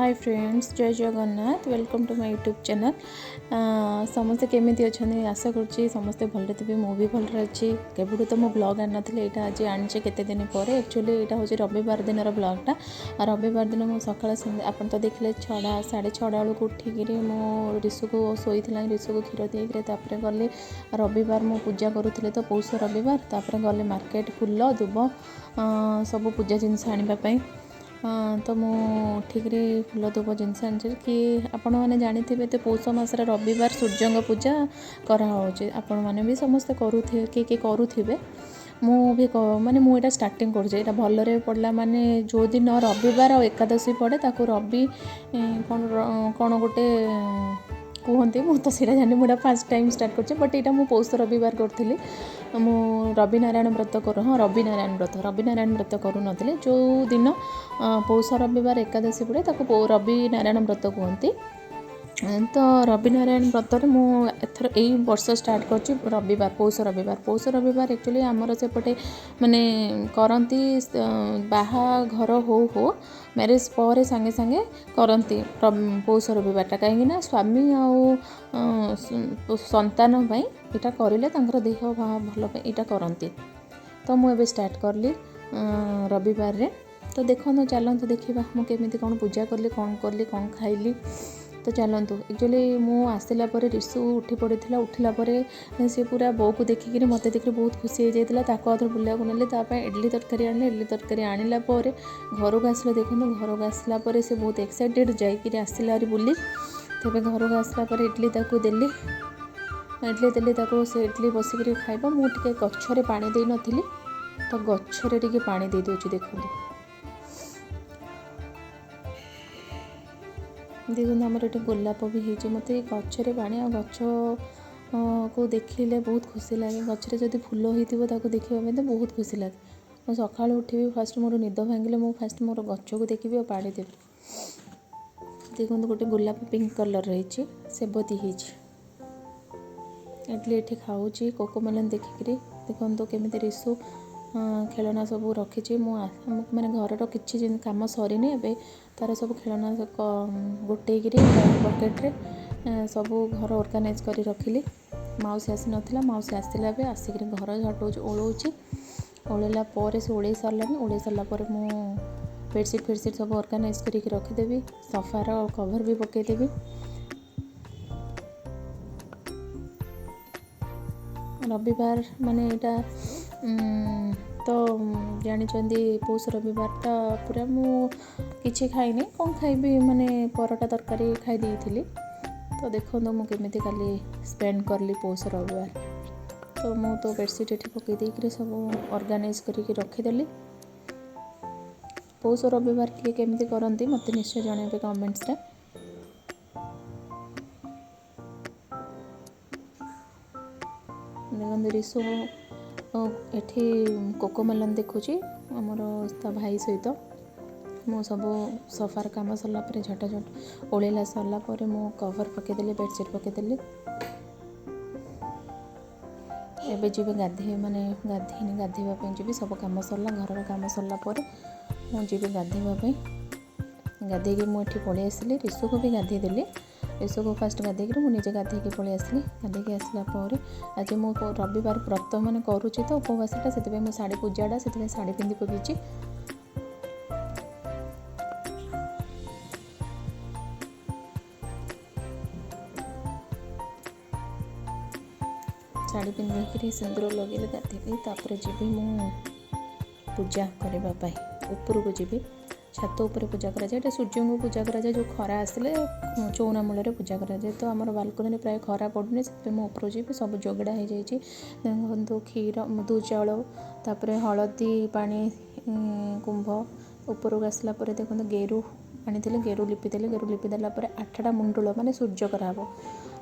High friends, Jai Jagannath. Welcome to my YouTube channel. ସମସ୍ତେ କେମିତି ଅଛନ୍ତି? ଆଶା କରୁଛି ସମସ୍ତେ ଭଲରେ ଥିବେ। ମୁଁ ବି ଭଲରେ ଅଛି। କେବେଠୁ ତ ମୁଁ ବ୍ଲଗ୍ ଆଣିନଥିଲି, ଏଇଟା ଆଜି ଆଣିଛି କେତେ ଦିନ ପରେ। ଆକ୍ଚୁଆଲି ଏଇଟା ହେଉଛି ରବିବାର ଦିନର ବ୍ଲଗ୍ଟା। ଆଉ ରବିବାର ଦିନ ମୁଁ ସକାଳ, ଆପଣ ତ ଦେଖିଲେ, 6ଟା 6:30 ବେଳକୁ ଉଠିକିରି ମୁଁ ରିଷୁକୁ ଶୋଇଥିଲା, ରିଷୁକୁ କ୍ଷୀର ଦେଇକିରି ତାପରେ ଗଲି। ରବିବାର ମୁଁ ପୂଜା କରୁଥିଲି ତ, ପୌଷ ରବିବାର। ତାପରେ ଗଲି ମାର୍କେଟ ଫୁଲ, ଦୁବ, ସବୁ ପୂଜା ଜିନିଷ ଆଣିବା ପାଇଁ। ତ ମୁଁ ଉଠିକିରି ଫୁଲ, ଧୂପ ଜିନିଷ ଆଣିଛି କି ଆପଣମାନେ ଜାଣିଥିବେ ତ, ପୌଷ ମାସରେ ରବିବାର ସୂର୍ଯ୍ୟଙ୍କ ପୂଜା କରାହେଉଛି। ଆପଣମାନେ ବି ସମସ୍ତେ କରୁଥିବେ, କିଏ କିଏ କରୁଥିବେ। ମୁଁ ବି ମାନେ ମୁଁ ଏଇଟା ଷ୍ଟାର୍ଟିଂ କରୁଛି। ଏଇଟା ଭଲରେ ପଡ଼ିଲା, ମାନେ ଯେଉଁଦିନ ରବିବାର ଆଉ ଏକାଦଶୀ ପଡ଼େ ତାକୁ ରବି କ'ଣ କ'ଣ ଗୋଟେ କୁହନ୍ତି, ମୁଁ ତ ସେଇଟା ଜାଣିନି। ମୁଁ ଏଇଟା ଫାର୍ଷ୍ଟ ଟାଇମ୍ ଷ୍ଟାର୍ଟ କରୁଛି, ବଟ୍ ଏଇଟା ମୁଁ ପୌଷ ରବିବାର କରୁଥିଲି। ମୁଁ ରବିନାରାୟଣ ବ୍ରତ କରୁ, ହଁ, ରବିନାରାୟଣ ବ୍ରତ, ରବିନାରାୟଣ ବ୍ରତ କରୁନଥିଲି। ଯେଉଁ ଦିନ ପୌଷ ରବିବାର ଏକାଦଶୀ ପଡ଼େ ତାକୁ ରବିନାରାୟଣ ବ୍ରତ କୁହନ୍ତି। ତ ରବିନାରାୟଣ ବ୍ରତରେ ମୁଁ ଏଥର ଏଇ ବର୍ଷ ଷ୍ଟାର୍ଟ କରୁଛି ରବିବାର, ପୌଷ ରବିବାର। ପୌଷ ରବିବାର ଆକ୍ଚୁଆଲି ଆମର ସେପଟେ ମାନେ କରନ୍ତି, ବାହାଘର ହଉ ହଉ, ମ୍ୟାରେଜ୍ ପରେ ସାଙ୍ଗେ ସାଙ୍ଗେ କରନ୍ତି ପୌଷ ରବିବାରଟା। କାହିଁକିନା ସ୍ୱାମୀ ଆଉ ସନ୍ତାନ ପାଇଁ ଏଇଟା କରିଲେ ତାଙ୍କର ଦେହ ଭଲ ପାଇଁ ଏଇଟା କରନ୍ତି। ତ ମୁଁ ଏବେ ଷ୍ଟାର୍ଟ କଲି ରବିବାରରେ। ତ ଦେଖନ୍ତୁ, ଚାଲନ୍ତୁ ଦେଖିବା ମୁଁ କେମିତି କ'ଣ ପୂଜା କଲି, କ'ଣ କଲି, କ'ଣ ଖାଇଲି। ତ ଚାଲନ୍ତୁ। ଆକ୍ଚୁଆଲି ମୁଁ ଆସିଲା ପରେ ରିଷୁ ଉଠି ପଡ଼ିଥିଲା। ଉଠିଲା ପରେ ସେ ପୁରା ବୋଉକୁ ଦେଖିକିରି, ମୋତେ ଦେଖିକି ବହୁତ ଖୁସି ହେଇଯାଇଥିଲା। ତାକୁ ଆଉଥରେ ବୁଲିବାକୁ ନେଲି, ତା ପାଇଁ ଇଡ଼ଲି ତରକାରୀ ଆଣିଲି। ଇଡ଼ଲି ତରକାରୀ ଆଣିଲା ପରେ ଘରକୁ ଆସିଲେ, ଦେଖନ୍ତୁ, ଘରକୁ ଆସିଲା ପରେ ସେ ବହୁତ ଏକ୍ସାଇଟେଡ଼ ଯାଇକିରି ଆସିଲା ଆହୁରି ବୁଲି। ତେବେ ଘରକୁ ଆସିଲା ପରେ ଇଡ଼ଲି ତାକୁ ଦେଲି, ଇଡ଼ଲି ଦେଲି ତାକୁ, ସେ ଇଡ଼ଲି ବସିକିରି ଖାଇବ। ମୁଁ ଟିକେ ଗଛରେ ପାଣି ଦେଇନଥିଲି, ତ ଗଛରେ ଟିକେ ପାଣି ଦେଇଦେଉଛି। ଦେଖନ୍ତୁ, ଦେଖନ୍ତୁ, ଆମର ଏଠି ଗୋଲାପ ବି ହେଇଛି। ମୋତେ ଗଛରେ ପାଣି ଆଉ ଗଛକୁ ଦେଖିଲେ ବହୁତ ଖୁସି ଲାଗେ। ଗଛରେ ଯଦି ଫୁଲ ହେଇଥିବ ତାକୁ ଦେଖିବା ପାଇଁ ତ ବହୁତ ଖୁସି ଲାଗେ। ମୁଁ ସକାଳୁ ଉଠିବି, ଫାଷ୍ଟ ମୋର ନିଦ ଭାଙ୍ଗିଲେ ମୁଁ ଫାଷ୍ଟ ମୋର ଗଛକୁ ଦେଖିବି ଆଉ ପାଣି ଦେବି। ଦେଖନ୍ତୁ, ଗୋଟେ ଗୋଲାପ ପିଙ୍କ କଲର୍ ହେଇଛି, ସେବତୀ ହେଇଛି। ଇଡ଼ଲି ଏଠି ଖାଉଛି କୋକୋମେଲନ୍ ଦେଖିକିରି। ଦେଖନ୍ତୁ କେମିତି ରିସୁ ଖେଳନା ସବୁ ରଖିଛି। ମୁଁ ମାନେ ଘରର କିଛି କାମ ସରିନି, ଏବେ ତାର ସବୁ ଖେଳନା ଗୋଟେଇକିରି ବକେଟ୍ରେ ସବୁ ଘର ଅର୍ଗାନାଇଜ୍ କରି ରଖିଲି। ମାଉସୀ ଆସିନଥିଲା, ମାଉସୀ ଆସିଲା। ଏବେ ଆସିକିରି ଘର ଝାଟଉଛି, ଓଳଉଛି। ଓଳେଇଲା ପରେ, ସେ ଓଳେଇ ସାରିଲାଣି। ଓଳେଇ ସାରିଲା ପରେ ମୁଁ ବେଡ଼ସିଟ୍ ଫେଡ଼ସିଟ୍ ସବୁ ଅର୍ଗାନାଇଜ୍ କରିକି ରଖିଦେବି, ସୋଫାର କଭର୍ ବି ପକାଇଦେବି। ରବିବାର ମାନେ ଏଇଟା ତ ଜାଣିଛନ୍ତି, ପୌଷ ରବିବାରଟା ପୁରା। ମୁଁ କିଛି ଖାଇନି, କ'ଣ ଖାଇବି, ମାନେ ପରଟା ତରକାରୀ ଖାଇ ଦେଇଥିଲି। ତ ଦେଖନ୍ତୁ ମୁଁ କେମିତି କାଲି ସ୍ପେଣ୍ଡ କଲି ପୌଷ ରବିବାର। ତ ମୁଁ ତ ବେଡ଼ସିଟ୍ ଏଠି ପକାଇ ଦେଇକିରି ସବୁ ଅର୍ଗାନାଇଜ୍ କରିକି ରଖିଦେଲି। ପୌଷ ରବିବାର କିଏ କେମିତି କରନ୍ତି ମୋତେ ନିଶ୍ଚୟ ଜଣାଇବେ କମେଣ୍ଟସରେ। ଦେଖନ୍ତୁ, ରିସୁ ଏଠି କୋକୋମେଲନ୍ ଦେଖୁଛି ଆମର ତା ଭାଇ ସହିତ। ମୁଁ ସବୁ ସଫାର କାମ ସରିଲା ପରେ, ଝଟା ଝଟ ଓଳେଇଲା ସରିଲା ପରେ ମୁଁ କଭର୍ ପକାଇଦେଲି, ବେଡ଼ସିଟ୍ ପକାଇଦେଲି। ଏବେ ଯିବି ଗାଧେଇ, ମାନେ ଗାଧେଇନି, ଗାଧେଇବା ପାଇଁ ଯିବି। ସବୁ କାମ ସରିଲା, ଘରର କାମ ସରିଲା ପରେ ମୁଁ ଯିବି ଗାଧେଇବା ପାଇଁ। ଗାଧେଇକି ମୁଁ ଏଠି ପଳେଇ ଆସିଲି। ରିଷୁକୁ ବି ଗାଧେଇ ଦେଲି। ରିଷୁକୁ ଫାଷ୍ଟ ଗାଧେଇକିରି ମୁଁ ନିଜେ ଗାଧେଇକି ପଳେଇ ଆସିଲି। ଗାଧେଇକି ଆସିଲା ପରେ ଆଜି ମୁଁ ରବିବାର ବ୍ରତ ମାନେ କରୁଛି ତ ଉପବାସଟା, ସେଥିପାଇଁ ମୁଁ ଶାଢ଼ୀ, ପୂଜାଟା, ସେଥିପାଇଁ ଶାଢ଼ୀ ପିନ୍ଧି ପକେଇଛି। ଶାଢ଼ୀ ପିନ୍ଧିକିରି ସିନ୍ଦୁର ଲଗେଇଲି, ଗାଧେଇଲି। ତାପରେ ଯିବି ମୁଁ ପୂଜା କରିବା ପାଇଁ, ଉପରକୁ ଯିବି। ଛାତ ଉପରେ ପୂଜା କରାଯାଏ। ଏଇଟା ସୂର୍ଯ୍ୟଙ୍କୁ ପୂଜା କରାଯାଏ, ଯେଉଁ ଖରା ଆସିଲେ ଚଉରା ମୂଳରେ ପୂଜା କରାଯାଏ। ତ ଆମର ବାଲକୋନିରେ ପ୍ରାୟ ଖରା ପଡ଼ୁନି, ସେଥିପାଇଁ ମୁଁ ଉପରକୁ ଯିବି। ସବୁ ଯୋଗଡ଼ା ହେଇଯାଇଛି। ଦେଖନ୍ତୁ, କ୍ଷୀର, ଦୁଇ ଚାଉଳ, ତାପରେ ହଳଦୀ ପାଣି, କୁମ୍ଭ। ଉପରକୁ ଆସିଲା ପରେ ଦେଖନ୍ତୁ, ଗେରୁ ଆଣିଥିଲି, ଗେରୁ ଲିପିଦେଲି। ଗେରୁ ଲିପି ଦେଲା ପରେ 8ଟା ମୁଣ୍ଡୁଳ, ମାନେ ସୂର୍ଯ୍ୟ କରାହେବ,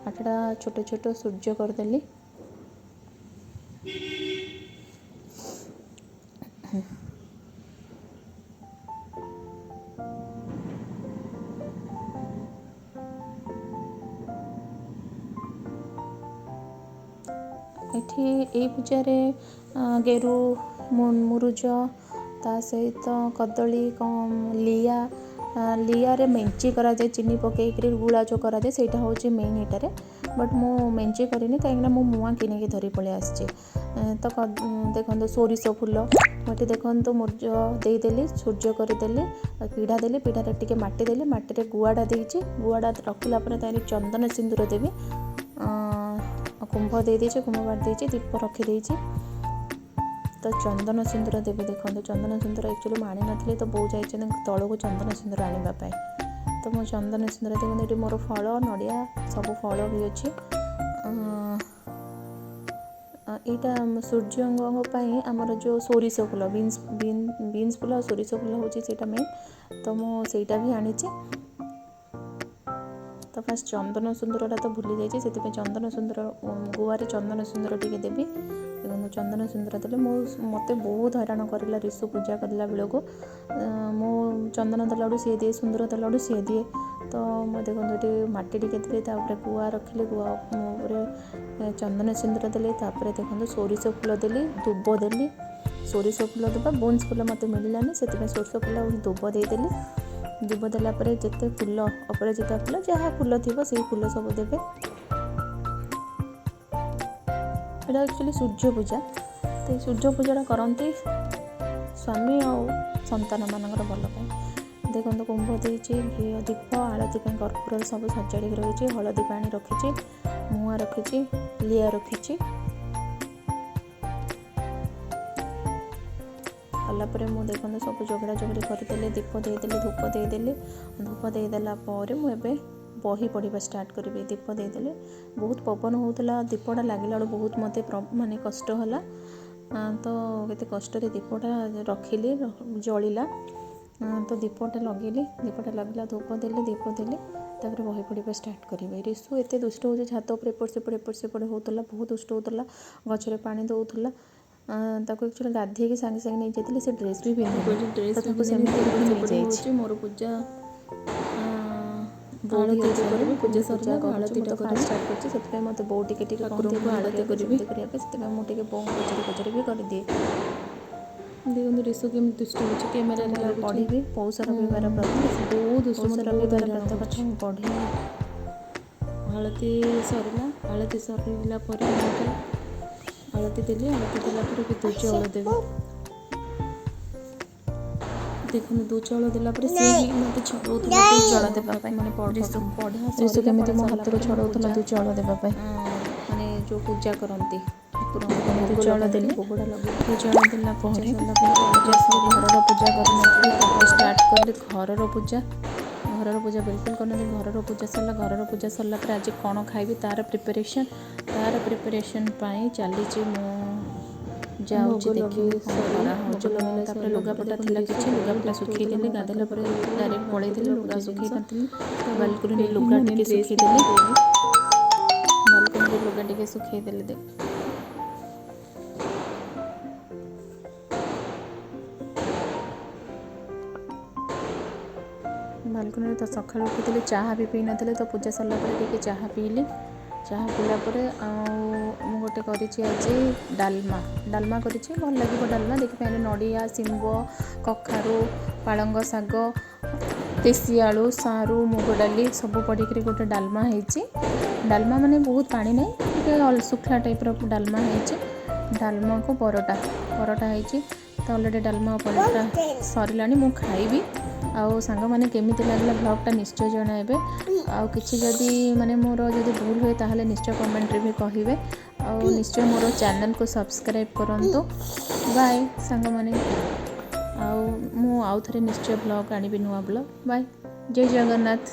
8ଟା ଛୋଟ ଛୋଟ ସୂର୍ଯ୍ୟ କରିଦେଲି। ଏଠି ଏଇ ପୂଜାରେ ଗେରୁ, ମୁରୁଜ, ତା ସହିତ କଦଳୀ, ଲିଆ, ଲିଆରେ ମେଞ୍ଚି କରାଯାଏ, ଚିନି ପକେଇକିରି ଗୁଳା ଯେଉଁ କରାଯାଏ, ସେଇଟା ହେଉଛି ମେନ୍ ଏଇଟାରେ। ବଟ୍ ମୁଁ ମେଞ୍ଚି କରିନି, କାହିଁକିନା ମୁଁ ମୁଆଁ କିଣିକି ଧରି ପଳେଇ ଆସିଛି। ତ ଦେଖନ୍ତୁ ସୋରିଷ ଫୁଲ, ମୁଁ ଏଠି ଦେଖନ୍ତୁ ମୁର୍ଜ ଦେଇଦେଲି, ସୂର୍ଯ୍ୟ କରିଦେଲି, ପିଢ଼ା ଦେଲି, ପିଢ଼ାରେ ଟିକେ ମାଟି ଦେଲି, ମାଟିରେ ଗୁଆଟା ଦେଇଛି। ଗୁଆଟା ରଖିଲା ପରେ ତାହିଁରେ ଚନ୍ଦନ ସିନ୍ଦୁର ଦେବି। କୁମ୍ଭ ଦେଇଦେଇଛି, କୁମ୍ଭ ବାଟି ଦେଇଛି, ଦୀପ ରଖିଦେଇଛି। ତ ଚନ୍ଦନ ସିନ୍ଦୁର ଦେବି। ଦେଖନ୍ତୁ ଚନ୍ଦନ ସିନ୍ଦୁର ଆକ୍ଚୁଆଲି ମୁଁ ଆଣିନଥିଲି, ତ ବୋଉ ଯାଇଛନ୍ତି ତଳକୁ ଚନ୍ଦନ ସିନ୍ଦୁର ଆଣିବା ପାଇଁ। ତ ମୁଁ ଚନ୍ଦନ ସିନ୍ଦୁର, ଦେଖନ୍ତୁ ଏଠି ମୋର ଫଳ, ନଡ଼ିଆ, ସବୁ ଫଳ ବି ଅଛି। ଏଇଟା ସୂର୍ଯ୍ୟଙ୍କ ପାଇଁ ଆମର ଯେଉଁ ସୋରିଷ ଫୁଲ, ବିନ୍ସ ବିନ୍ସ ଫୁଲ ଆଉ ସୋରିଷ ଫୁଲ ହେଉଛି ସେଇଟା ମେନ୍। ତ ମୁଁ ସେଇଟା ବି ଆଣିଛି। ତ ଫାଷ୍ଟ ଚନ୍ଦନ ସିନ୍ଦୁରଟା ତ ଭୁଲି ଯାଇଛି, ସେଥିପାଇଁ ଚନ୍ଦନ ସିନ୍ଦୁର, ଗୁଆରେ ଚନ୍ଦନ ସିନ୍ଦୁର ଟିକେ ଦେବି। ଦେଖନ୍ତୁ ଚନ୍ଦନ ସିନ୍ଦୁର ଦେଲେ। ମୁଁ ମୋତେ ବହୁତ ହଇରାଣ କରିଲା ରିଷୁ ପୂଜା କରିଲା ବେଳକୁ। ମୁଁ ଚନ୍ଦନ ଦେଲା ବେଳକୁ ସିଏ ଦିଏ, ସିନ୍ଦୁର ଦେଲା ବେଳକୁ ସିଏ ଦିଏ। ତ ମୁଁ ଦେଖନ୍ତୁ ଏଠି ମାଟି ଟିକେ ଦେଲି, ତାପରେ ଗୁଆ ରଖିଲି, ଗୁଆ ଉପରେ ଚନ୍ଦନ ସିନ୍ଦୁର ଦେଲି। ତାପରେ ଦେଖନ୍ତୁ ସୋରିଷ ଫୁଲ ଦେଲି, ଦୁବ ଦେଲି। ସୋରିଷ ଫୁଲ ଦେବା, ବୋନ୍ସ ଫୁଲ ମୋତେ ମିଳିଲାନି, ସେଥିପାଇଁ ସୋରିଷ ଫୁଲ ଆଉ ଦୁବ ଦେଇଦେଲି। ଦୁବ ଦେଲା ପରେ ଯେତେ ଫୁଲ, ଅପରାଜିତା ଫୁଲ, ଯାହା ଫୁଲ ଥିବ ସେଇ ଫୁଲ ସବୁ ଦେବେ। ଏଇଟା ଆକ୍ଚୁଆଲି ସୂର୍ଯ୍ୟ ପୂଜା। ତ ଏଇ ସୂର୍ଯ୍ୟ ପୂଜାଟା କରନ୍ତି ସ୍ୱାମୀ ଆଉ ସନ୍ତାନମାନଙ୍କର ଭଲ ପାଇଁ। ଦେଖନ୍ତୁ କୁମ୍ଭ ଦେଇଛି, ଘିଅ, ଦୀପ, ଆଳତି ପାଇଁ କର୍ପୂର ସବୁ ସଜାଡ଼ିକି ରଖିଛି, ହଳଦୀ ପାଣି ରଖିଛି, ମୁଆଁ ରଖିଛି, ଲିଆ ରଖିଛି। କଲା ପରେ ମୁଁ ଦେଖନ୍ତୁ ସବୁ ଯୋଗଡ଼ା ଯୋଗଡ଼ି କରିଦେଲି, ଦୀପ ଦେଇଦେଲି, ଧୂପ ଦେଇଦେଲି। ଧୂପ ଦେଇଦେଲା ପରେ ମୁଁ ଏବେ ବହି ପଢ଼ିବା ଷ୍ଟାର୍ଟ କରିବି। ଦୀପ ଦେଇଦେଲି, ବହୁତ ପବନ ହେଉଥିଲା, ଦୀପଟା ଲାଗିଲା ବେଳକୁ ବହୁତ ମୋତେ ମାନେ କଷ୍ଟ ହେଲା। ତ କେତେ କଷ୍ଟରେ ଦୀପଟା ରଖିଲି, ଜଳିଲା। ତ ଦୀପଟା ଲଗେଇଲି, ଦୀପଟା ଲାଗିଲା, ଧୂପ ଦେଲି, ଦୀପ ଦେଲି, ତାପରେ ବହି ପଢ଼ିବା ଷ୍ଟାର୍ଟ କରିବି। ରିଷୁ ଏତେ ଦୁଷ୍ଟ ହେଉଛି, ଛାତ ଉପରେ ଏପଟ ସେପଟ ଏପଟ ସେପଟ ହେଉଥିଲା, ବହୁତ ଦୁଷ୍ଟ ହେଉଥିଲା, ଗଛରେ ପାଣି ଦେଉଥିଲା। ତାକୁ ଆକ୍ଚୁଆଲି ଗାଧେଇକି ସାଙ୍ଗେ ସାଙ୍ଗେ ନେଇଯାଇଥିଲି, ସେ ଡ୍ରେସ୍ ବି ପିନ୍ଧିନି, ଡ୍ରେସ୍ ତ ତାକୁ ସେମିତି ଏପଟ ସେପଟ ନେଇଯାଇଛି। ହେଉଛି ମୋର ପୂଜା। ବୋଉ ଆଳତି ଅଛନ୍ତି, କରିବି, ପୂଜା ମୁଁ ପୂଜା ସରିଲା, କରୁଛି। ମୁଁ ଆଳତିଟା ତ ଫାଷ୍ଟ କରିବି, ଷ୍ଟାର୍ଟ କରିଛି, ସେଥିପାଇଁ ମୋତେ ବୋଉ ଟିକେ ଟିକେ କହନ୍ତି ଠାକୁରଙ୍କୁ ଏମିତି ଆଳତି କରିବା ପାଇଁ, କରିବି। ସେମିତି କରିବା ପାଇଁ, ସେଥିପାଇଁ ମୁଁ ଟିକେ ବୋଉଙ୍କୁ ପଚାରି ପଚାରି ବି କରିଦିଏ। ଦେଖନ୍ତୁ ରିଷୁ କେମିତି ଦୁଷ୍ଟ ହେଉଛି, ତ କ୍ୟାମେରାରେ ମୁଁ ଏବେ ଲାଗୁଛି। ପଢ଼ିବି ପୌଷ ରବିବାର ବ୍ରତ। ବହୁତ ଦୁଷ୍ଟ, ପୌଷ ମୋତେ ବହୁତ ରବିବାର ହଇରାଣ ବ୍ରତ କରୁଛି। କଥା ମୁଁ ପଢ଼ିବି। ଆଳତି ସରିଲା। ଆଳତି ସରିଲା ପରେ ମୁଁ ଏଠି ଆଳତି ଦେଲି। ଆଳତି ଦେଲା ପରେ ଏବେ ଦୁଇ ଚାଉଳ ଦେବି। ଦେଖନ୍ତୁ ଦୁଇ ଚାଉଳ ଦେଲା ପରେ ସିଏ ହିଁ ମୋତେ ଛଡ଼ଉଥିଲା ଦୁଇ ଚାଉଳ ଦେବା ପାଇଁ। ମାନେ ରିଷୁ ପଢ଼ା ରିଷୁ ସରିଲା। କେମିତି ପଢ଼ା ମୋ ସରିଲା ହାତରୁ ପରେ ମୁଁ ଛଡ଼ଉଥିଲା ପୂଜା ଦୁଇ ଚାଉଳ ଦେବା ପାଇଁ। ମାନେ ଯେଉଁ ପୂଜା କରନ୍ତି, ଠାକୁରଙ୍କୁ ଦେଖନ୍ତୁ ଭୋଗ ଦୁଇ ଚାଉଳ ଲଗାନ୍ତି, ଦେଲି। ଭୋଗଟା ଲଗେଇଲି। ଦୁଇ ଚାଉଳ ଦେଲା ପୂଜା ପରେ ସରିଲା ପରେ ପୂଜା ପୂଜା ସରିଲା। ଘରର ପୂଜା ପୂଜା କରିନଥିଲି, ସରିଲା ତାପରେ ପରେ ଷ୍ଟାର୍ଟ କଲି ଘରର ପୂଜା। ଘରର ପୂଜା ବିଲକୁଲ କରିନଥିଲି। ଘରର ପୂଜା ସରିଲା। ଘରର ପୂଜା ସରିଲା ପରେ ଆଜି କ'ଣ ଖାଇବି ତାର ପ୍ରିପାରେସନ୍ ପାଇଁ ଚାଲିଛି। ମୁଁ ଯାଉଛି ଭୋଗ ଦେଖିବି ଲଗେଇ କ'ଣ ସରିଲା। କରାହେଉଛି। ଭୋଗ ମୁଁ ଲଗେଇଲା ତାପରେ ସରିଲା ପରେ ଲୁଗାପଟା ଦେଖନ୍ତୁ ଥିଲା ରିଷୁ କିଛି, ବହୁତ ଲୁଗାପଟା ଦୁଷ୍ଟ ଶୁଖେଇ ହେଉଥିଲା, ଦେଲି। ମୋ ଗାଧୋଇଲା ପାଖରେ ପରେ ପାଖରେ ହେଉଥିଲା, ଡାଇରେକ୍ଟ ପଳେଇଥିଲି, ବାଣ୍ଟୁଥିଲା ଲୁଗା ପୂଜା ଶୁଖେଇ ଜିନିଷ। ନଥିଲି। ତ ବାଲକୁନିରେ କେହି ଲୁଗା ମାନେ ଟିକେ ଡ୍ରେସ୍ ବି ଶୁଖେଇଦେଲି। ପିନ୍ଧେନି। ବାଲକୁନିରେ ଲୁଗା ଟିକେ ଶୁଖେଇଦେଲି। ଦେଖ ବାଲକୁନିରେ ତ ସକାଳୁ ଉଠିଥିଲି, ଚାହା ବି ପିଇନଥିଲି। ତ ପୂଜା ସରିଲା ପରେ ଟିକେ ଚାହା ପିଇଲି। ଚାହା ପିଇଲା ପରେ ଆଉ ମୁଁ ଗୋଟେ କରିଛି ଆଜି ଡାଲମା। ଡାଲମା କରିଛି, ଭଲ ଲାଗିବ ଡାଲମା ଦେଖିପାଇଁ। ନଡ଼ିଆ, ଶିମ୍ବ, କଖାରୁ, ପାଳଙ୍ଗ ଶାଗ, ଦେଶୀ ଆଳୁ, ସାରୁ, ମୁଗ ଡାଲି ସବୁ ପଡ଼ିକିରି ଗୋଟେ ଡାଲମା ହେଇଛି। ଡାଲମା ମାନେ ବହୁତ ପାଣି ନାହିଁ, ଟିକେ ଶୁଖିଲା ଟାଇପ୍ର ଡାଲମା ହେଇଛି। ଡାଲମାକୁ ପରଟା, ପରଟା ହେଇଛି। ତ ଅଲରେଡ଼ି ଡାଲମା ପରଟା ସରିଲାଣି, ମୁଁ ଖାଇବି। ଆଉ ସାଙ୍ଗମାନେ, କେମିତି ଲାଗିଲା ବ୍ଲଗ୍ଟା ନିଶ୍ଚୟ ଜଣାଇବେ। ଆଉ କିଛି ଯଦି ମାନେ ମୋର ଯଦି ଭୁଲ ହୁଏ, ତାହେଲେ ନିଶ୍ଚୟ କମେଣ୍ଟରେ ବି କହିବେ। ଆଉ ନିଶ୍ଚୟ ମୋର ଚ୍ୟାନେଲକୁ ସବସ୍କ୍ରାଇବ୍ କରନ୍ତୁ। ବାଏ ସାଙ୍ଗମାନେ। ଆଉ ମୁଁ ଆଉ ଥରେ ନିଶ୍ଚୟ ବ୍ଲଗ୍ ଆଣିବି, ନୂଆ ବ୍ଲଗ୍। ବାଏ, ଜୟ ଜଗନ୍ନାଥ।